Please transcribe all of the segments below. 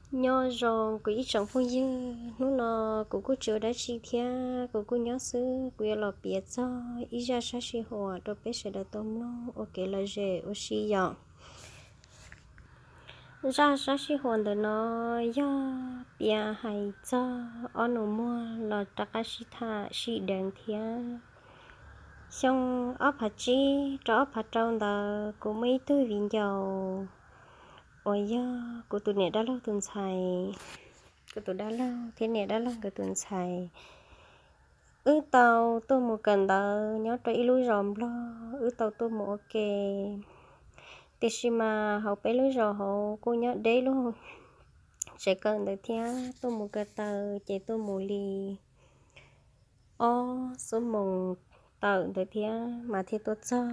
Nyob zoo kuv ib tsoom phooj ywg, hnub no kuv kuj tsis ua dab tsi thiab, kuv kuj nyob xwb, kuv yuav los piav txog ib zaj sab sij huam rau peb sawv daws tau mloog ua kev lom zem ua si yom. Zaj sab sij huam ntawm no yog piav hais txog ob nus muag los rov qab sib tham sib deev thiab. Xyoo ob phav tsib rau ob phav rau ntawd kuv muaj ib tug viv ncaus uas yog kuv tus niam dab laug tus ntxhais, kuv tus dab laug thiab niam dab laug nkawd tus ntxhais, wb tau tuaj mus kawm ntawv nyob rau ib lub zos Nplog, wb tau tuaj mus ua ke. Tiam sis mas hauv peb lub zos hauv kuj nyob deb lub tsev kawm ntawd thiab, tuaj mus ko taw ces tuaj mus li ob xuab moos tawm ntawd thiab mas thiaj tuaj txog.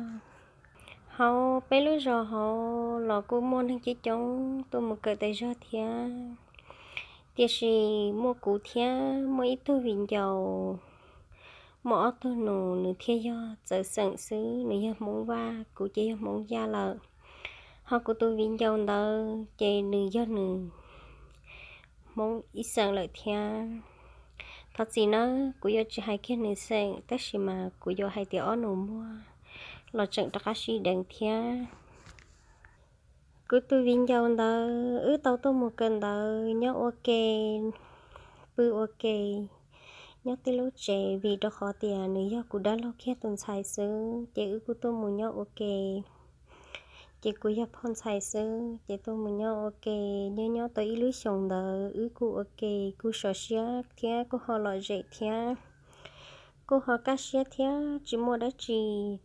Hauv peb lub zos hauv los kuj muaj neeg coob coob tuaj mus kawm tas zog thiab. Tiam sis muaj kuv thiab muaj ib tug viv ncaus, muaj ob tug nus, nws thiaj yog txawv xeem xwb, nws yog Hmoob Vaj, kuv ces yog Hmoob Yaj lawm. Ho kuv tus viv ncaus ntawd ces nws yog nws Hmoob ib xeem lawm thiab. Thov txim nawb, kuv yuav tsis hais kiag nws xeem, tab sis mas kuv yuav hais tias ob nus muag los tseem rov qab sib deev thiab. Kuv tus viv ncaus ntawd wb tau tuaj mus kawm ntawv nyob ua ke, pw ua ke nyob tej lub tsev, vim rau qhov tias nws yog kuv dab laug kiag tus ntxhais xwb, ces wb kuj tuaj mus nyob ua ke. Ces kuv yog phauj ntxhais xwb, ces tuaj mus nyob ua ke. Nyob nyob tau ib lub xyoos ntawd wb kuj ua ke, kuj sov siab thiab kuj ho lom zem thiab. Kuj ho kaj siab thiab tsis muaj dab tsi,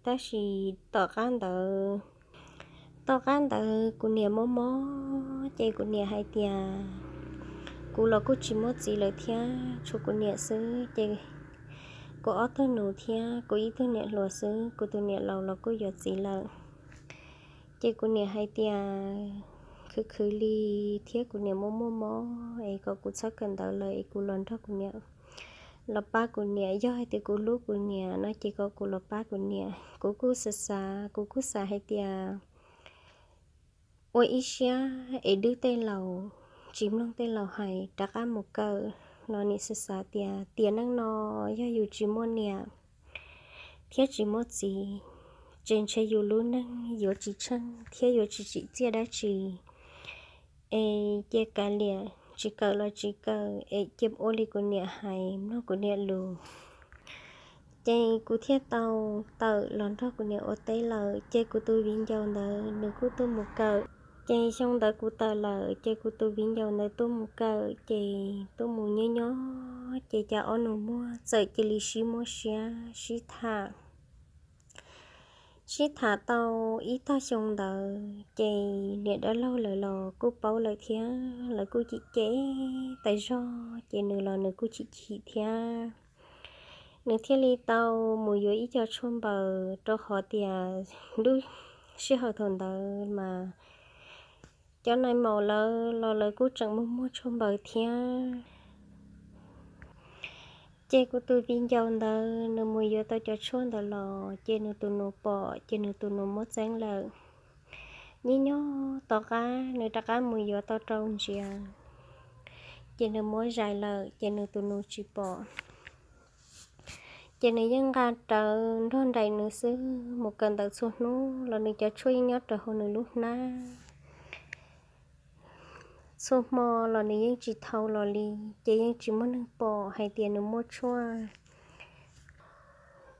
tab sis tom qab ntawd, tom qab ntawd kuv niam mob mob, ces kuv niam hais tias kuv los kuj tsis muaj txiv lawm thiab, tshuav kuv niam xwb, ces kuv ob tug nus thiab kuv ib tug niam hluas xwb, kuv tus niam laus los kuj yuav txiv lawm. Ces kuv niam hais tias khwv khwv li thiab kuv niam muaj muaj mob es kom kuv txhob kawm ntawv lawm es kuv los nrog kuv niam los pab kuv niam, yog hais tias kuv hlub kuv niam no ces kom kuv los pab kuv niam. Kuv kuj xav xav, kuv kuj xav hais tias ua ib siab es dwb tej laus, tsis mloog tej laus hais, rov qab mus kawm. Los nim xav xav tias tiam neej no yog yus tsis muaj niam thiab tsis muaj txiv, ces ntshe yus lub neej yuav tsis tsheej thiab yuav tsis tsim txiaj dab tsi. Es cia kav liam, tsis kawm los tsis kawm, es cia ua li kuv niam hais, mloog kuv niam lus. Ces kuv thiaj tau tawm los nrog kuv niam ua teb lawm, ces kuv tus viv ncaus ntawd nws kuj tuaj mus kawm. Ces xyoo ntawd kuv tawm lawm, ces kuv tus viv ncaus ntawd tuaj mus kawm, ces tuaj mus nyob nyob, ces cas ob nus muag txawm cia li sib muab siab sib tham. Sib tham tau ib tog xyoo ntawd, ces niam dab laug lawv los kuj paub lawm thiab, lawv kuj cim cem tas zog, ces nws los nws kuj chim chim thiab. Nws thiaj li tau mus yuav ib co tshuaj npaws, rau qhov tias lub sij hawm thaum ntawd mas cov nais maum lawv los lawv kuj tseem muag muag tshuaj npaws thiab. Ces kuv tus viv ncaus ntawd nws mus yuav tau cov tshuaj ntawd los, ces nws tus nus pom, ces nws tus nus muab txeeb lawm. Nyob nyob tom qab nws rov qab mus yuav tau rau ntsiav, ces nws muab zais lawm, ces nws tus nus tsis pom. Ces nws yeej nqa rawv nrog nraim nws xwb, mus kawm ntawv txhua hnub los nws cov tshuaj yeej nyob rau hauv nws lub hnab. Txhua hmo los nws yeej tsis thau los li, ces yeej tsis muaj neeg pom hais tias nws muaj tshuaj.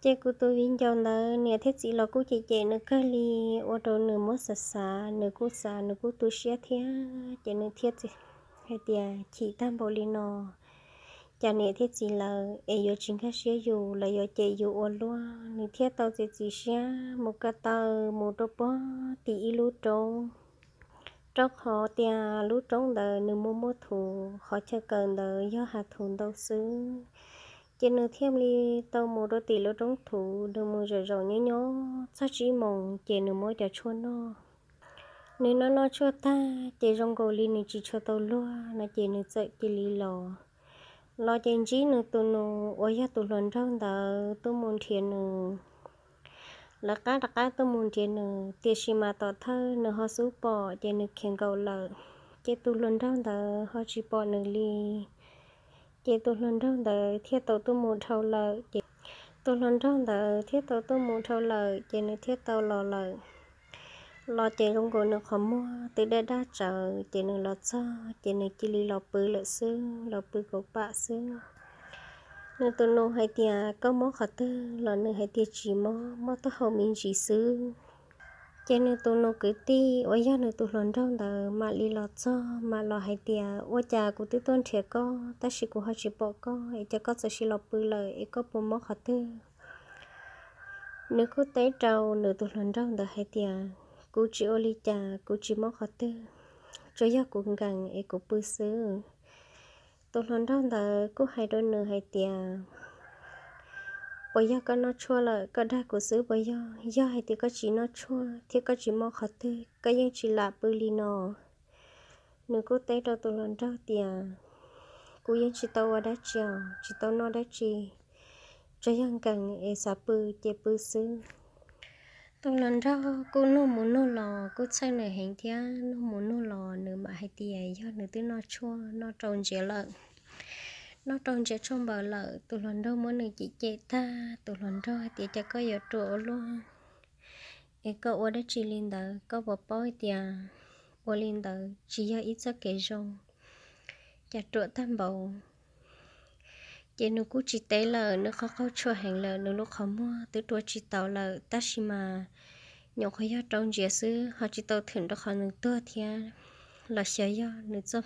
Ces kuv tus viv ncaus ntawd niam thiab txiv los kuj cem cem nws kawg li, ua rau nws muab xav xav, nws kuj xav, nws kuj tu siab thiab, ces nws thiaj hais tias chim tag npaum li no, cas niam thiab txiv lawv es yuav tsis nkag siab yus, lawv yuav cem yus ua luaj. Nws thiaj tau txiav txim siab mus ko taw mus rau puag tim ib lub roob, rau qhov tias lub roob ntawd nws muaj muaj thuv, qhov chaw kawm ntawd yog hav thuv ntau xwb. Ces nws thiaj li tau mus rau tim lub roob thuv, nws mus zaum zaum nyob nyob txog tsib moos, ces nws muab cov tshuaj noj. Nws noj noj tshuaj tag, ces zoo nkaus li nws tsis tshua tau luag no, ces nws txawm cia li los. Los ces ntsib nws tus nus uas yog tus hluas nraug ntawd tuaj mus nrhiav nws. Lawv qab rov qab tuaj mus nrhiav nws, tiam sis mas tom thawj nws ho xub pom, ces nws khiav nkaum lawm. Ces tus hluas nraug ntawd ho tsis pom nws li. Ces tus hluas nraug ntawd thiaj tau tuaj mus dhau lawm. Ces tus hluas nraug ntawd thiaj tau tuaj mus dhau lawm, ces nws thiaj tau los lawm. Los ces zoo nkaus nws qhov muag twb daj daj tsawv, ces nws los txog ces nws cia li los pw lawm xwb, los pw kauv pam xwb. Nws tus nus hais tias, koj mob qhov twg los nws hais tias, tsis mob, mob taub hau me ntsis xwb. Ces nws tus nus kwv tij uas yog nws tus hluas nraug ntawd mam li los txog, mam los hais tias, ua cas kuv twb tuaj nrhiav koj tab sis kuv ho tsis pom koj, es cas koj txawm sis los pw lawm, es koj puas mob qhov twg? Nws kuj teb rau nws tus hluas nraug ntawd hais tias, kuv tsis ua li cas, kuv tsis mob qhov twg, tsuas yog kuv nkees es kuv pw xwb. Tus hluas nraug ntawd kuj hais rau nws hais tias, puas yog koj noj tshuaj lawm, koj dag kuv xwb puas yog? Yog hais tias koj tsis noj tshuaj thiab koj tsis mob qhov twg, koj yeej tsis lam pw li no. Nws kuj teb rau tus hluas nraug tias, kuv yeej tsis tau ua dab tsi os, tsis tau noj dab tsi, tsuas yog nkees es xav pw ces pw xwb. Tus hluas nraug kuj nug mus nug los kuj txhawj nws heev thiab, nug mus nug los nws mam hais tias yog nws twb noj tshuaj noj rau ntsiav lawm, noj rau ntsiav tshuaj npaws lawm. Tus hluas nraug muab nws cem cem tag, tus hluas nraug hais tias, cas koj yuav ruam ua luaj, es koj ua dab tsi li ntawd, koj puas paub hais tias ua li ntawd tsis yog ib txoj kev zoo, cas ruam tag npaum. Ces nws kuj tsis teb lawm, nws qaug qaug tshua heev lawm, nws lub qhov muag twb rua tsis taus lawm, tab sis mas nyuam qhuav yog rau ntsiav xwb, ho tsis tau thwm rau qhov nws tuag thiab, los xyov yog nws txoj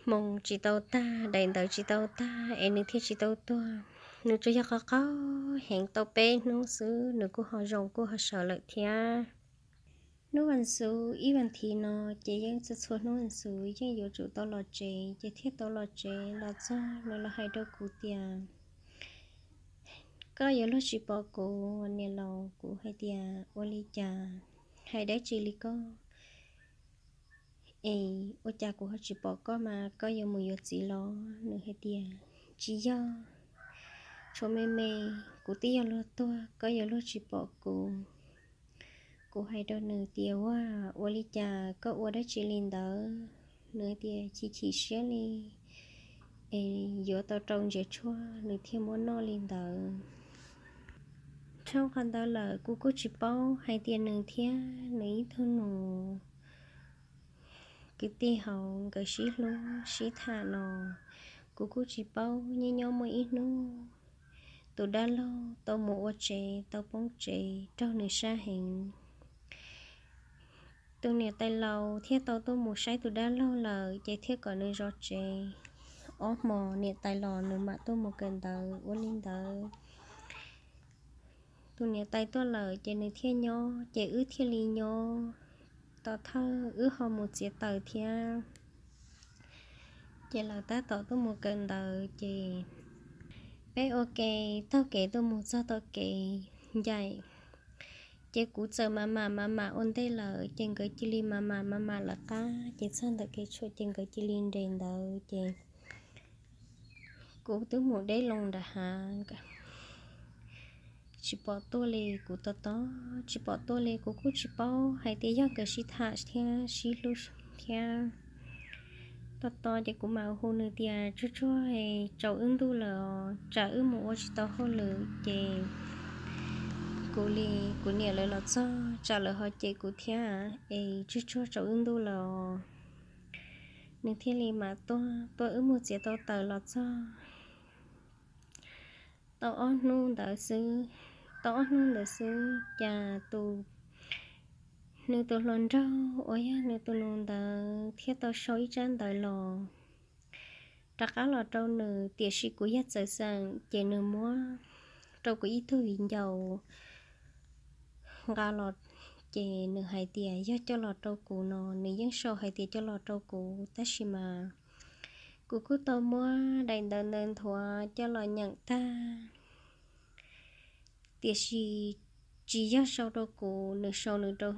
hmoo tsis tau tag, daim ntawv tsis tau tag es nws thiaj tsis tau tuag. Nws tsuas yog qaug qaug heev tau peb hnub xwb, nws kuj ho zoo kuj ho sawv lawm thiab. Hnub vas xuv ib vas thiv no ces yeej txhua txhua hnub vas xuv yeej yuav tsum tau los tsev, ces thiaj tau los tsev. Los txog nws los hais rau kuv tias, koj yuav luag tsis pom kuv niam laus? Kuv hais tias, ua li cas hais dab tsi li koj? Es ua cas kuv ho tsis pom koj mas koj yuav mus yuav txiv los? Nws hais tias, tsis yog, tshuav me me, kuv twb yog luag tuag koj yuav luag tsis pom kuv. Kuv hais rau nws tias, ua, ua li cas koj ua dab tsi li ntawd? Nws tias, chim chim siab li es yuav tau rau ntsiav tshuaj nws thiaj muab noj li ntawd. Dhau qhov ntawd lawm kuv kuj tsis paub hais tias nws thiab nws ib tug nus kwv tij hauv nkawd sib hlub sib tham no, kuv kuj tsis paub. Nyob nyob muaj ib hnub tus dab laug tau mus ua tsev tau poob tsev raug nws sab heev. Tus niam tais laus thiaj tau tuaj mus saib tus dab laug lawm ces thiaj kom nws zov tsev. Ob hmo niam tais los nws mam tuaj mus kawm ntawv. Ua li ntawd tus niam tais tuaj lawm ces nws thiaj nyob, ces wb thiaj li nyob. Tom thawj wb ho mus txiav taws thiab. Ces lawv tab tom tuaj mus kawm ntawv ces peb ua ke taug kev tuaj mus txog tom kev ncaim. Ces kuv txawm mam mam mam mam ua ntej lawm ces nkawd cia li mam mam mam mam lawv qab, ces txog ntawm kev tshuam ces nkawd cia li nres ntawd ces kuv twb mus deb loo nram hav, tsis pom tuaj li. Kuv tos tos tsis pom tuaj li, kuv kuj tsis paub hais tias yog nkawd sib tham thiab sib hlub thiab. Tos tos ces kuv mam hu nws tias, tsuag tsuag, tsaus wb ntuj lawm os, tsam wb mus ua tsis tau hauj lwm ces kuv li kuv niam lawv los txog tsam lawv ho cem kuv thiab. Es tsuag tsuag, tsaus wb ntuj lawm os. Nws thiaj li mam tuaj, tuaj wb mus txiav tau taws los txog tau ob hnub ntawd xwb, tau ob hnub ntawd xwb cas tus, nws tus hluas nraug uas yog nws tus nus ntawd thiaj tau sau ib tsab ntawv los rov qab los rau nws, tiam sis kuv yog txawv xeem ces nws muab rau kuv ib tug viv ncaus nqa los. Ces nws hais tias yog coj los rau kuv no, nws yeej sau hais tias coj los rau kuv, tab sis mas kuv kuj tau muab daim ntawv ntawd nthuav coj los nyeem tag, tiam sis tsis yog sau rau kuv, nws sau nws rau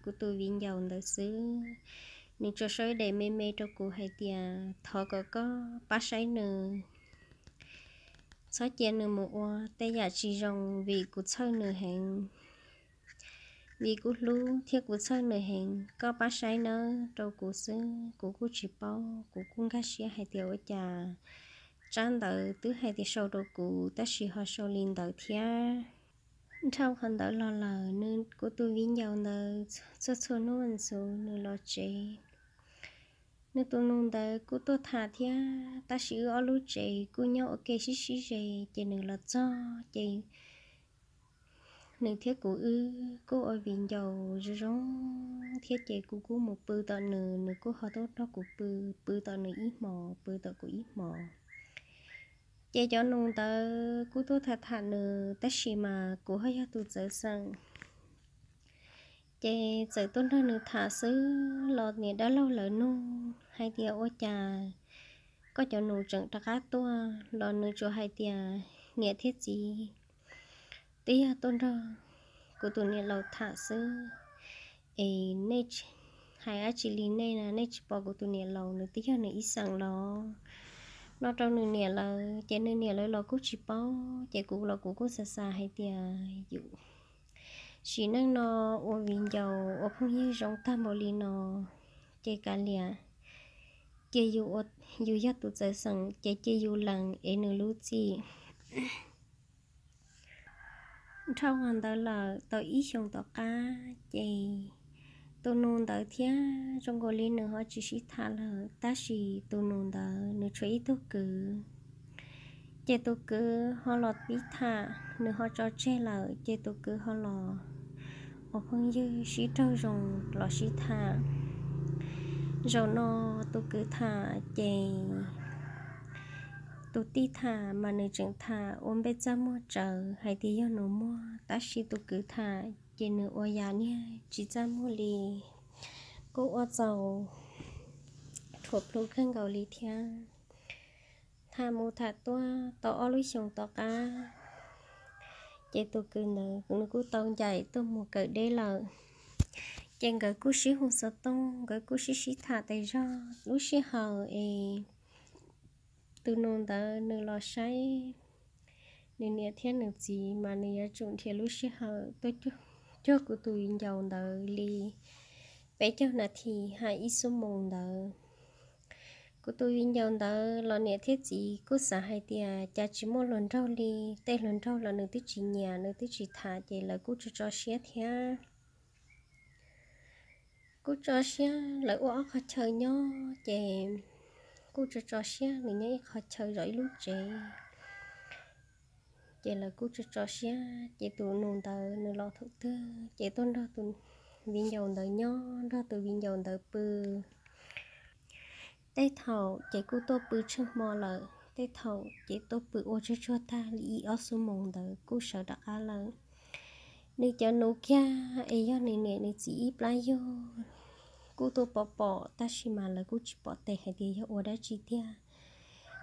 kuv tus viv ncaus ntawd xwb. Nws tsuas sau ib daim me me rau kuv hais tias thov kom koj pab saib nws, txhob cia nws mus ua tej yam tsis zoo vim kuv txhawj nws heev. vim kuv hlub thiab kuv txhawj nws heev. Koj pab saib nawb, rau kuv xwb, kuv kuj tsis paub, kuv kuj nkag siab hais tias ua cas tsab ntawv twb hais tias sau rau kuv tab sis ho sau li ntawd thiab. Dhau qhov ntawd los lawm, nws, kuv tus viv ncaus ntawd txhua txhua hnub ntxuv nws los tsev. Nws tus nus ntawd kuj tuaj tham thiab, tab sis wb ob lub tsev kuj nyob ua ke sib sib ze, ces nws los txog ces nws thiab kuv wb kuj ua viv ncaus zoo zoo thiab, ces kuv kuj mus pw tom nws, nws kuj ho tuaj nrog kuv pw, pw tom nws ib hmos, pw tom kuv ib hmos. Ces cov nus ntawd kuj tuaj tham tham nws, tab sis mas kuv ho yog tus txawv xeem, ces txawm tuaj nrog nws tham xwb los niam dab laug lawv nug hais tias ua cas koj cov nus tseem rov qab tuaj, los nws tsuas hais tias niam thiab txiv twb yog tuaj nrog kuv tus niam laus tham xwb, es nej hais dab tsi li nej na, nej tsis pom kuv tus niam laus nws twb yog nws ib xeem los no rau nws niam lawv, ces nws niam lawv los kuj tsis paub, ces kuv los kuv kuj xav xav hais tias yus sim neej no ua viv ncaus ua phooj ywg zoo tag npaum li no, ces kav liam, cia yus, yus yog tus txawv xeem ces cia yus lees es nws lub txim. Dhau qhov ntawd lawm tau ib xyoos tom qab ces tus nus ntawd thiab zoo nkaus li nws ho tsis sib tham lawm, tab sis tus nus ntawd nws tshuav ib tug kwv. Ces tus kwv ho los pib tham, nws ho tso tseg lawm ces tus kwv ho los ua phooj ywg sib raug zoo los sib tham. Zaum no tus kwv tham ces tus tij tham mas nws tseem tham ua npej txaj muag tsawv hais tias yog nus muag, tab sis tus kwv tham ces nws ua yam niag tsis txaj muag li, kuj ua txaus rhuam plhu kawg nkaus li thiab. Tham mus tham tuaj tau ob lub xyoos tom qab, ces tus kwv ntawd nws kuj tau ncaim tuaj mus kawm deb lawm. Ces nkawd kuj sib hu xov tooj, nkawd kuj sib sib tham tes zog. Lub sij hawm es tus nus ntawd nws los saib nws niam thiab nws txiv mas nws yuav tsum nrhiav lub sij hawm tuaj cuag kuv tus viv ncaus ntawd li peb caug nas this hais ib xuab moos ntawd. Kuv tus viv ncaus ntawd los niam thiab txiv kuj xav hais tias cas tsis muaj hluas nraug li, tej hluas nraug los nws twb tsis nyiam, nws twb tsis tham, ces lawv kuj tso tso siab thiab. Kuj tso siab, lawv ua ob qhov chaw nyob ces kuj tso tso siab, nws nyob ib qhov chaw zov ib lub tsev. Ces lawv kuj tso tso siab, ces tus nus ntawd nws los thaum twg ces tuaj nrog tus viv ncaus ntawd nyob, nrog tus viv ncaus ntawd pw. Tej thaum ces kuj tuaj pw tsheej hmo lawm, tej thaum ces tuaj pw ua tsuag tsuag tag li ib ob xuab moos ntawd kuj sawv rov qab lawm. Nws cov nus kiag es yog nws niam nws txiv ib plab yug kuj tuaj pom pom, tab sis mas lawv kuj tsis pom tes hais tias yog ua dab tsi tiag.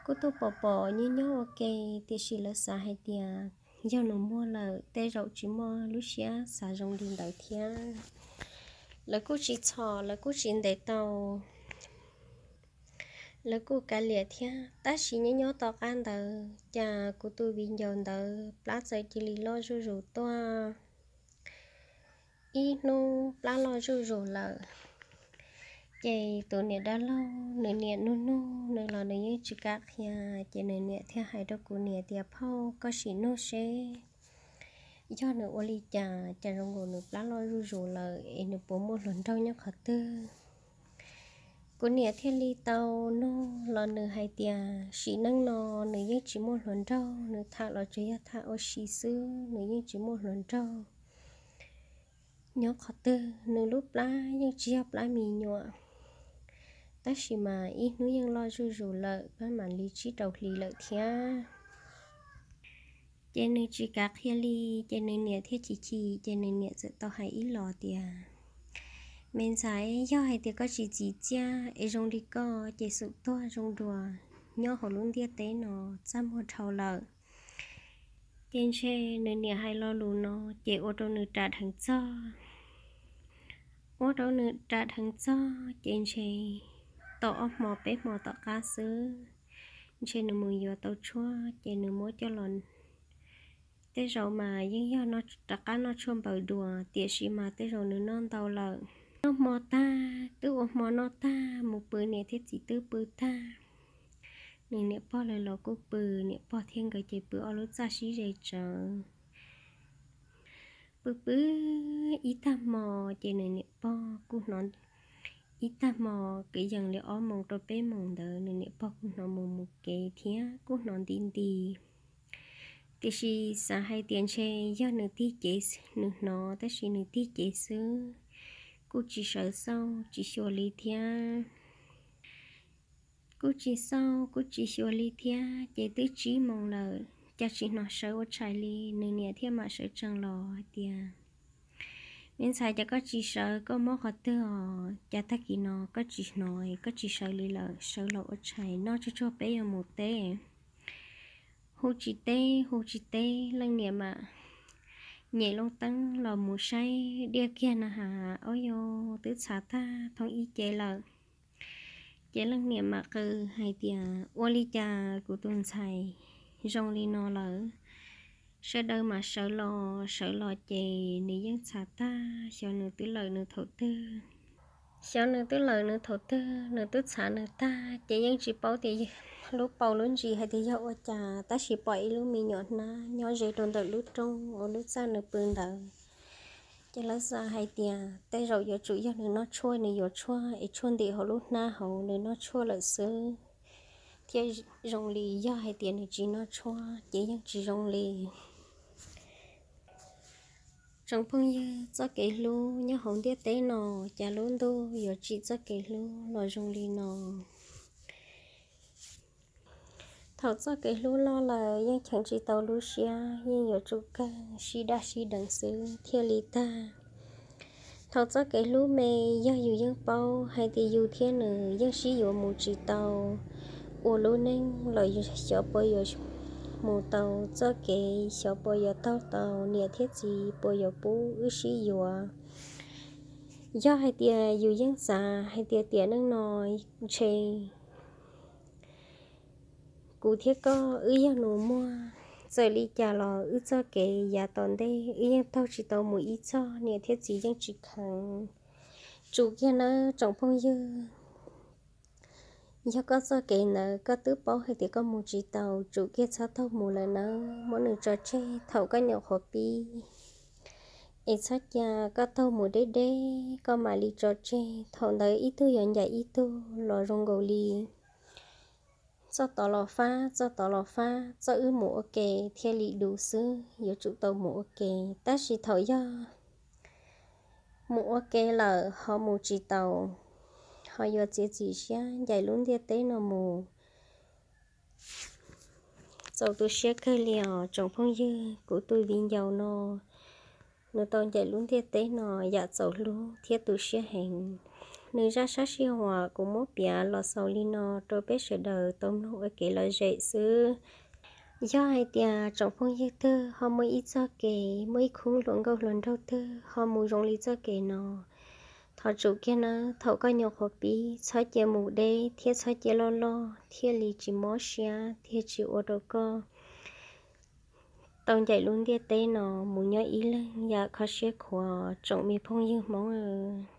Kuj tuaj pom pom nyob nyob ua ke, tiam sis lawv xav hais tias yog nus muag lawm tej zaum tsis muaj lub siab xav zoo li ntawd thiab. Lawv kuj tsis txhom, lawv kuj tsis ntes tau, lawv kuj kav liam thiab. Tab sis nyob nyob tom qab ntawd cas kuv tus viv ncaus ntawd plab txawm cia li loj zuj zus tuaj. Ib hnub plab loj zuj zus lawm, ces tus niam dab laug nws niam nug nug nws los nws yeej tsis kam qhia. Ces nws niam thiaj hais rau kuv niam tias, Phauj, koj sim nug seb yog nws ua li cas, cas zoo nkaus nws plab loj zuj zus lawm es nws puas muaj hluas nraug nyob qhov twg? Kuv niam thiaj li tau nug los nws hais tias sim neej no nws yeej tsis muaj hluas nraug, nws tham los tsuas yog tham ua si xwb, nws yeej tsis muaj hluas nraug nyob qhov twg. Nws lub plab yeej tsis yog plab me nyuam, tab sis mas ib hnub yeej loj zuj zus lawm, pab mam li tsib rau hli lawm thiab. Ces nws tsis kav qhia li, ces nws niam thiaj chim chim, ces nws niam txawm tau hais ib los tias, Me ntxhais, yog hais tias koj tsis txim txiaj es zoo li koj ces xum tuag zoo dua, nyob hauv lub ntiaj teb no txaj muag dhau lawm. Ces ntshe nws niam hais lo lus no ces ua rau nws ras dheev txog. Ua rau nws ras dheev txog ces ntshe tau ob hmo peb hmo tom qab xwb, ntshe nws mus yuav tau tshuaj ces nws muab coj los Tej zaum mas yeej yog rov qab noj tshuaj npaws dua, tiam sis mas tej zaum nws noj ntau lawm. Noj hmo tag, twb ua hmo noj tag mus pw, niam thiab txiv twb pw tag. Nws niam pog lawv los kuj pw, niam pog thiab nkawd ces pw ob lub txaj sib ze tsawv. Pw pw ib tag hmo, ces nws niam pog kuj hnov, ib tag hmo kwv yees li ob moos rau peb moos ntawd, nws niam pog kuj hnov mus mus kev thiab kuj hnov nti nti. Tiam sis xav hais tias ntshe yog nws tig cev, nws hnov tab sis nws tig cev xwb, kuj tsis sawv xauj tsis xyuas li thiab. Kuj tsis xauj kuj tsis xyuas li thiab, ces twb tsib moos lawm cas tsis hnov sawv ua tshais li. Nws niam thiaj mam sawv tsees los hais tias, Me ntxhais, cas koj tsis sawv, koj mob qhov twg os? Cas tag kis no koj tsis hnov, koj tsis sawv li lawm? Sawv los ua tshais noj tsuag tsuag peb yuav mus teb. Hu tsis teb, hu tsis teb, leej niam mam nyem lub teeb los mus saib diaj kiag na has, ob yog twb txhav tag thoob ib ce lawm. Ces leej niam mam qw hais tias, Ua li cas kuv tus ntxhais zoo li no lawm? Sawv daws mam sawv los, sawv los ces nws yeej txhav tag, xyov nws twb lawm nws thaum twg. Xyov nws twb lawm nws thaum twg, nws twb txhav nws tag ces yeej tsis paub tias lub paus lub ntsis hais tias yog ua cas, tab sis pom ib lub me nyuam hnab nyob ze rau ntawm lub rooj uas lub txaj nws pw ntawd. Ces lawv xav hais tias tej zaum yuav tsum yog nws noj tshuaj, nws yuav tshuaj es tshuaj ntim hauv lub hnab hauv, nws noj tshuaj lawm xwb thiaj zoo li. Yog hais tias nws tsis noj tshuaj ces yeej tsis zoo li. Tsoom phooj ywg, txoj kev hlub nyob hauv ntiaj teb no, cas lub ntuj yuav tsim txoj kev hlub los zoo li no. Thaum txoj kev hlub loj lawm yeej cheem tsis tau lub siab, yeej yuav tsum kawg sib daj sib deev xwb thiaj li tag. Thaum txoj kev hlub me, yog yus yeej paub hais tias yus thiab nws yeej sib yuav mus tsis tau, ua lub neej los xyov puas yuav mus tau txoj kev, xyov puas yuav taug tau, niam thiab txiv puas yuav pub wb sib yuav. Yog hais tias yus yeej xav hais tias tiam neej no ntshe kuv thiab koj wb yog nus muag, txawm li cas los wb txoj kev yav tom ntej wb yeej taug tsis tau mus ib txog, niam thiab txiv yeej tsis kheev. Tsum kiag nawb tsoom phooj ywg. Yog koj txoj kev ntawd koj twb paub hais tias koj mus tsis tau, tsum kiag txhob taug mus lawm nawb, muab nws tso tseg thaum koj nyuam qhuav pib. Es txhob cia koj taug mus deb deb, koj mam li tso tseg, thaum ntawd ib tug yuav ncaim ib tug los zoo nkaus li txoj tod los fab, txoj tod los fab, txoj wb mus ua ke thiaj li du xwb. Yuav tsum tau mus ua ke, tab sis thaum yog mus ua ke lawm ho mus tsis taus, ho yuav txiav txim siab ncaim lub ntiaj teb no mus. Txaus tu siab kawg li os tsoom phooj ywg. Kuv tus viv ncaus no, nws tau ncaim lub ntiaj teb no yam txaus hlub thiab tu siab heev. Nws zaj sab sij huam kuv muab piav los xaus li no rau peb sawv daws tau mloog ua kev lom zem xwb. Yog hais tias tsoom phooj ywg twg ho muaj ib txoj kev, muaj ib khub hluas nkauj hluas nraug twg ho mus zoo li txoj kev no, thov tsum kiag nawb, thaum koj nyuam qhuav pib txhob cia mus deb thiab txhob cia loj loj thiaj li tsis mob siab thiaj tsis ua rau koj tau ncaim lub ntiaj teb no mus nyob ib leeg yam kho siab khuav tsoom me phooj ywg Hmoob aw.